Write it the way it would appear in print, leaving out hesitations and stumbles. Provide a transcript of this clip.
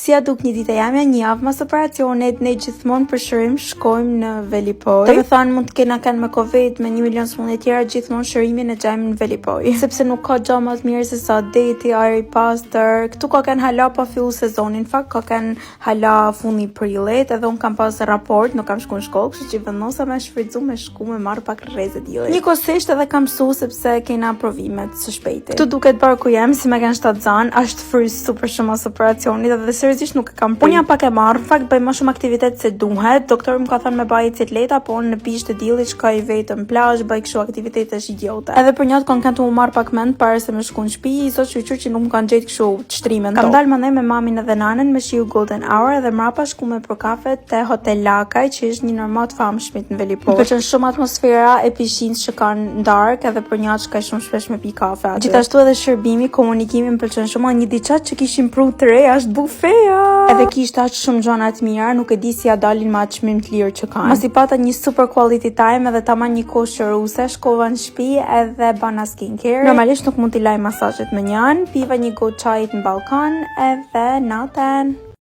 Si ja duk një ditë e jamja, një javë mas operacionit, ne gjithmonë për shërim shkojmë në Velipoj. Do me thonë mund të kena kanë me Covid, me 1 milion sëmundje tjera, gjithmonë shërimin e gjajmë në Velipoj. Sepse nuk ka gjë më të mirë se sa deti, ajri pastër. Këtu ka kanë hala pa fillu sezonin, në fakt ka kanë hala fundi i prillit, edhe unë kam pas raport, nuk kam shku në shkollë, kështu që vendosa me shfrytzu me shku me marr pak rreze diellit. Njëkohësisht edhe kam mësu sepse kena provimet së shpejti. Këtu duket barë ku jam, si me kanë shtatzan, është fry super shumë mas operacionit edhe seriozisht nuk e kam prit. Unë jam pak e marrë, në fakt bëj më shumë aktivitet se duhet. Doktori më ka thënë me baj ecje të lehta, po unë në pishë të diellit shkoj vetëm në plazh, bëj kështu aktivitete idiote. Edhe për një kanë kanë të më marr pak mend para se me shku në shtëpi, sot shyqyr që nuk më kanë gjetë kështu të shtrime. Kam dalë mandej me mamin edhe nanën me shiju golden hour edhe mrapa shku me për kafe te Hotel Lakaj, që është një ndër më të famshmit në Velipojë. Më pëlqen shumë atmosfera e pishinës që kanë në darkë edhe për një shkaj shumë shpesh me pi kafe aty. Gjithashtu edhe shërbimi, komunikimi më pëlqen shumë. Një diçka që kishin pru të re është bufeja. Edhe kishte aq shumë gjëra të mira, nuk e di si ja dalin me atë çmim të lirë që kanë. Masi pata një super quality time edhe tamam një kohë shëruese, shkova në shtëpi edhe bana skincare. Normalisht nuk mund t'i laj masazhet më njanë, piva një gotë çajit në balkon edhe natën.